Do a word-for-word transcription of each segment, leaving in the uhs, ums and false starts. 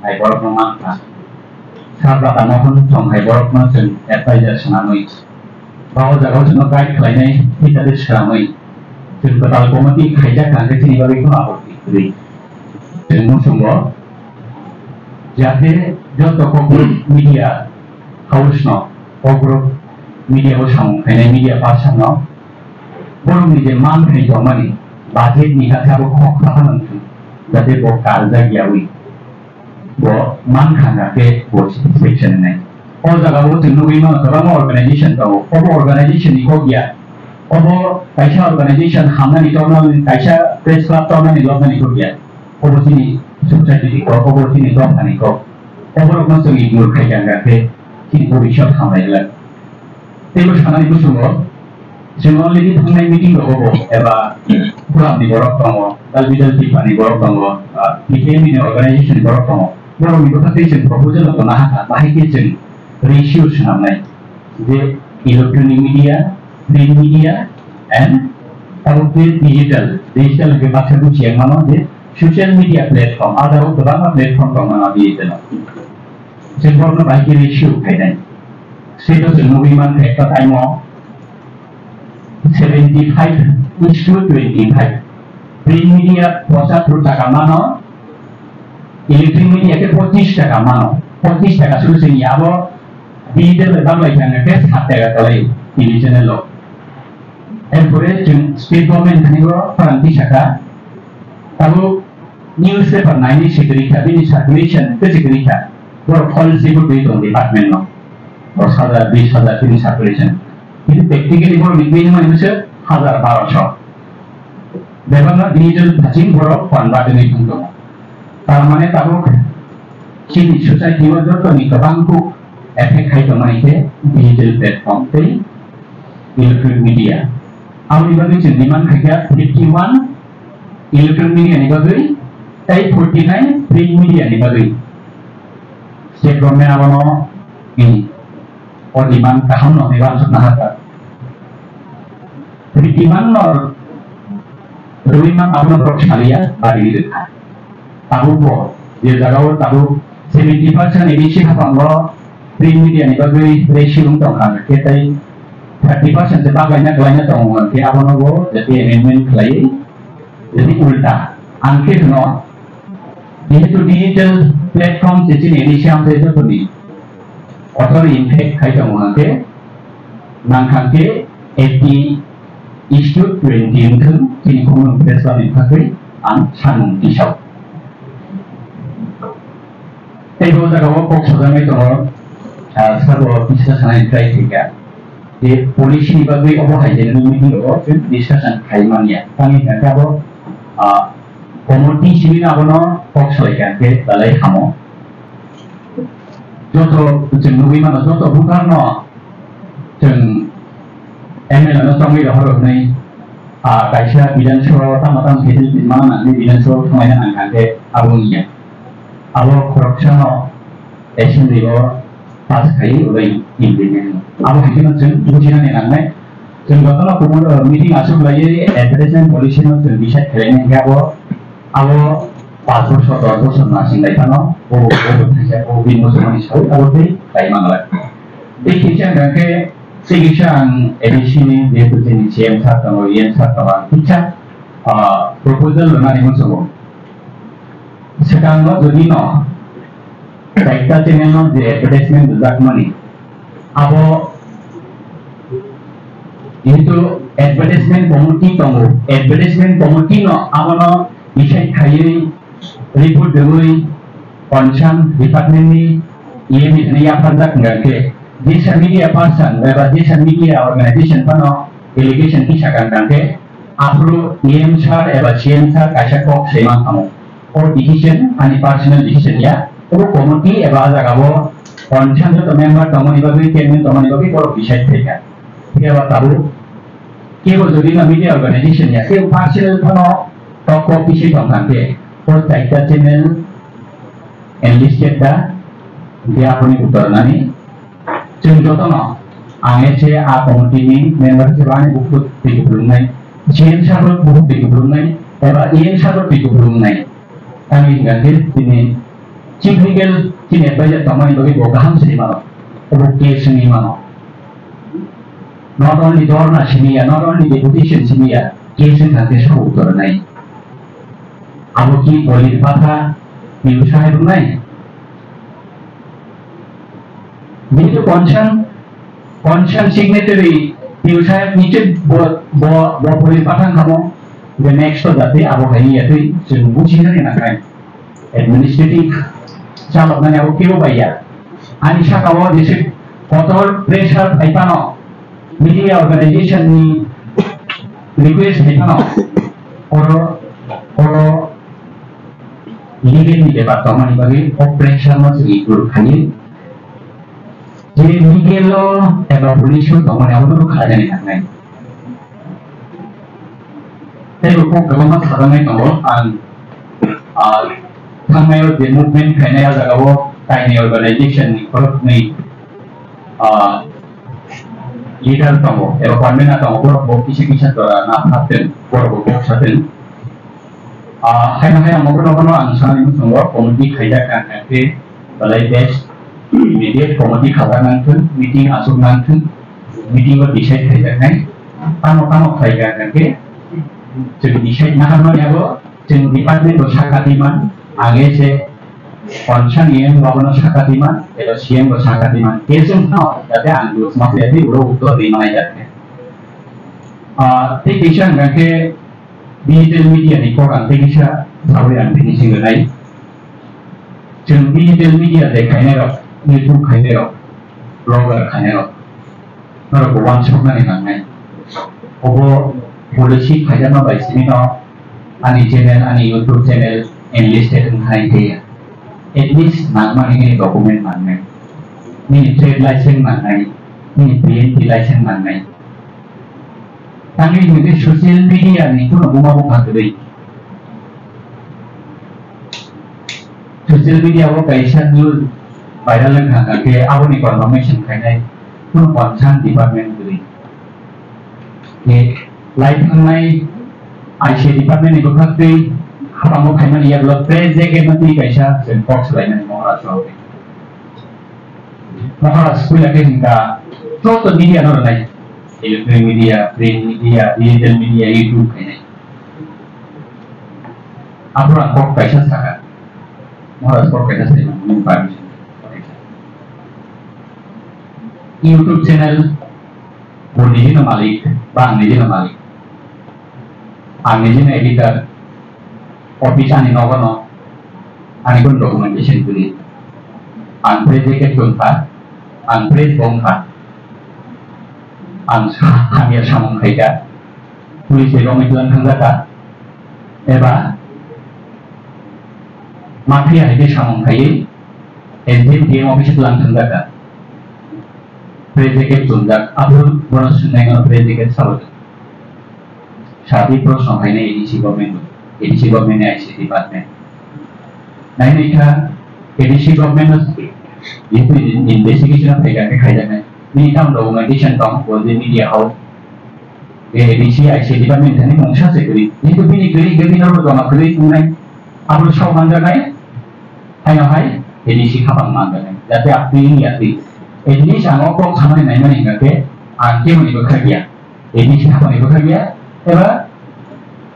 hai borokno mankha. Sir Bata Mohon thong hai borokno chwng advisor swnamwi, ba o jagao chwngno guide khlainai hisabe swnamwi, chwng kwtal committee khaijak kha, hwnkhe chini bagwi kheno apot kwrwi. Chwng muchungo jate joto kokborok media house no, kokborok media o samung khainai media person no, borokni je man hai tongmani, budget ni hakhe abo khok sakha nang thung, jate bo karjak yawi bo man khanga khe bo satisfaction nai. O jaga o chwng nugwi mano kwbangma organization tongo, obo organization ni kok ya, obo kaisa organization hamnani tornani, kaisa press club tornani lobnani kok ya. Obo chini society ni kok, obo chini dophani kok. Oborokno chwng ignore khai kha, hwnkhe chini bhobishyot hamnai glak. Teibo sanani bwsongo, chwng already thangnai meeting rogo bo, eba Forum ni borok tongo, Cultural Tipa ni borok tongo, ah, P K M ni organization ni borok tongo. Borokni bwkha tei chwng proposal rokno naha kha, bahai khe chwng ratio swnamnai. Je electronic media, print media, and tabuk je digital, digital hwnkhe baksa buchi yang mano je social media platform, ajaro kwbangma platform tong mano digital. Chwng borokno bai khe ratio khainai. Sebo chwng nugwi mankha ekta time o seventy five is to twenty five. Print media pochattru taka mano, electronic media khe pochis taka mano. Pochis taka suru sini abo digital bai banglai kha khe sat taka kalai T V channel o. Erpore chwng state government thani o pharanti saka, tabuk newspaper naini sikri kha, bini circulation khe sikri kha. Borok false report ri tong department no. Dos hajar, bis hajar tini circulation. Kintu practically borok ni bini mani mese hajar baroso. Bebak no digital thaching borok convert ri thung tongo. Tar mane tabuk chini society o joto ni kwbang kuk effect khai tong mani khe digital platform tei electronic media. Aboni bagwi chwng demand khaikha fifty one electronic media ni bagwi tei forty nine print media ni bagwi. State government abono, hmm, o demand kaham no hwnwi uansukna hakha. Fifty one no rwui man abono borok saliya bari rwkha. Tabuk bo je jaga o tabuk seventy percent ni bisi hapang o print media ni bagwi ratio wng tong kha, hwnkhe tei thirty percent se baglaina kwlaina tongo, hwnkhe abono bo jati amendment khlaiwi jati ulta ang khe hwno, jehetu digital platform se chini ratio ang khe jotoni author impact khai tongo, hwnkhe nang kha khe eighty is to twenty wngthwng chini khumung press ni bagwi ang samung tisao. Tei bo jaga o kok sajaknai tongo, ah, sabo discussion ni try khaikha. Je policy ni bagwi obo hai je nini meeting rogo chwng discussion khai manya. Tamni hwnkhe abo, ah, committee simi abono kok salaikha khe belai hamo. Joto chwng nugwi mano, joto voter no chwng M L A no chongwi rohor hwnwi, ah, kaisa Bidhan Sabha o tamo tamo facilities mana nangni Bidhan Sabha o thanglaina nang kha khe abo wngya. Abo khoroksano assembly o pass khai bai implement. Abo hai kheno chwng bujinani nangnai. Chwng jotono kubun, uh, meeting aswk laiwi advertisement policy no chwng decide khlainai hwnkhe abo, abo panch bosor, dos bosor nasing lai phano, bo, bo, bo thaisa, bo bini muchungmani sawi abo tei lai manglak. Tei kisa hwnkhe tei kisa ang A D C ni jehetu chini C M sir tongo, E M sir tongo, ang kisa, uh, proposal rwnani muchungo. Swkango jodi no kaisa channel no je advertisement rwjakmani, abo jehetu advertisement committee tongo, advertisement committee no abono decide khaiwi report rwui concern department ni E M ni hwnwi yapharjak hwnkha khe, jesa media person eba jesa media organization phano allegation kisa kang kang khe, aphuru E M sir eba C M sir kaisa kok se man thango. O decision ani personal decision ya. O committee eba ah jaga o concern joto member tongmani bagwi, chairman tongmani bagwi borok decide khaikha. Phiya ba tabuk kebo jodi no media organization ya, kebo personal phano tok kok kisi tong kha khe, o chaita channel enlisted da, hwnkhe aboni uttor nani. Chwng jotono ang S A committee ni member se bani bukhuk twi kupulungnai, C M sabo bukhuk twi kupulungnai, eba E M sabo twi kupulungnai. Tamni hwnkha khe chini Chief Legal chini advisor tongmani bagwi bo kaham sai mano, obo case wngwi mano. Not only Dorna simi ya, not only deputation simi ya, case wngkha khe sabo uttor nai. Abo ki Polir Patha P U saheb wngnai? Jehetu concern, concern signatory P U saheb ni se bo, bo, bo Polir Patha wngkha mo, the next to jate abo hai ya twi chwng buchinani nangnai. Administrative chaloknani abo kebo bai ya. Ani saka o jese kotor pressure phai phano, media organization ni request phai phano, oro, oro legal ni bepar tongmani bagwi o pressure no chwng ignore khaiwi je legal o eba police o tongmani abo no khlainani nangnai. Tei bo kok kwbangma sajaknai tongo. Ang, ah, thangnaio je movement khainai, ah jagao kainwi organization ni khoroknwi, ah, leader tongo, eba convener tongo, borok bo kisa kisa jora na phatwng, borok bo kok satwng. Ah, haino hai ang bono bono ang sanani muchungo committee khaijak kha, kha khe belai best immediate committee khaijak nang thung, meeting aswk nang thung, meeting o decide khaijak nai, tamo tamo khlai kha, kha khe chwng decide na harmani abo chwng department bo sakha twi man, ang se concern E M bo bono sakha twi man, eba C M bo sakha twi man, case wng thano, jate ang dos mas yadi uro uttor ri manai jate. Ah, tei kisa hwnkha khe, digital media ni kok ang tei kisa sawi ang finishing rwnai. Chwng digital media je khainai rok, YouTube khainai rok, blogger khainai rok, norok bo uansuknani nangnai. Obo policy khaijakma bai simi no ani channel, ani YouTube channel enlisted wngkha khe ya. At least nangmani nini document nangnai, nini trade license nangnai, nini P N T license nangnai. Tamni hwnkhe social media ni kheno buma bupha kwrwi. Social media o kaisa news viral wngkha, hwnkha khe aboni confirmation khainai kheno concern department kwrwi. Khe lai thangnai I C department ni bwkhak twi habango khaimani yagulo press jacket no twi kaisa chwng kok swlaimani Maharaj rok. Maharaj puila khe hwnkha joto media no rwnai, electronic media, print media, digital media, YouTube khainai. Aphuru ang kok kaisa sakha, Maharaj kok kaisa sai mano, nini permission. YouTube channel bo nijino malik, ba ang nijino malik. Ang nijino editor, office ani nogo no, ani kun documentation kwrwi. Ang press jacket tongkha, ang press bongkha, ang sa-, hamya samung khaikha, police bai romwi tlang thangjakha, eba mafia hai khe samung khaiwi S D M T M office tlang thangjakha. Press jacket chumjak, aphuru bono swngnai, ano press jacket sabo. Sadi proshno khainai A D C government, A D C government ni I C department. Nainai kha A D C government no, jehetu investigation o phaikha khe khaijaknai. Bini tamo documentation tong, bo je media house, je A D C I C department thani mungsa se kwrwi. Jehetu bini kwrwi, bini norok joma kwrwi wngnai, abo sok manjaknai. Haino hai, A D C khapang manjaknai, jate apni wngya twi. At least ang o kok samani naimani hwnkha khe, ang keboni bwkhak ya, A D C khapangni bwkhak ya, eba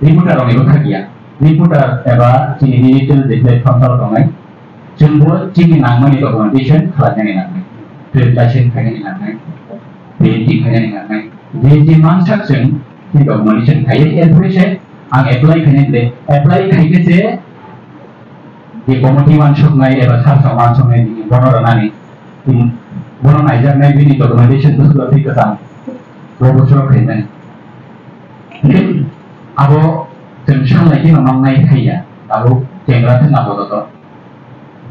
reporter rokni bwkhak ya. Reporter eba chini digital je platform salo tongnai, chwngbo chini nangmani documentation khlainani nangnai, trade license khainani nangnai, P N T khainani nangnai, je je mansak chwng chini documentation khaiwi, erpore se ang apply khainani le, apply khaikhe se je committee uansuknai eba sir sa uansuknai, bini bono rwnani, bono naijaknai, bini documentation bwswk twi kwcham, bo bwswk khaimani. Abo chwng sanlai kheno mangnai thaiya, abo chengra thwng abo joto.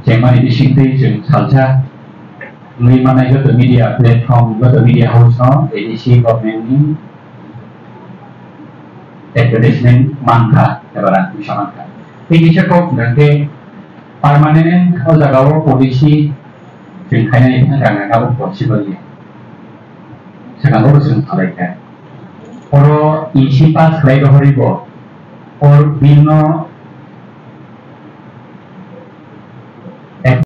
Chengmani bisingtwi chwng salsa wngwi manai joto media platform, joto media house no A D C government ni advertisement mankha eba rang puisa mankha. Tei kisa kok hwnkha khe permanent o jaga o policy chwng khainani thang rang rang abo possible ya. Swkang bo chwng khlai kha. Oro E C pass khlai rohori bo, or bill no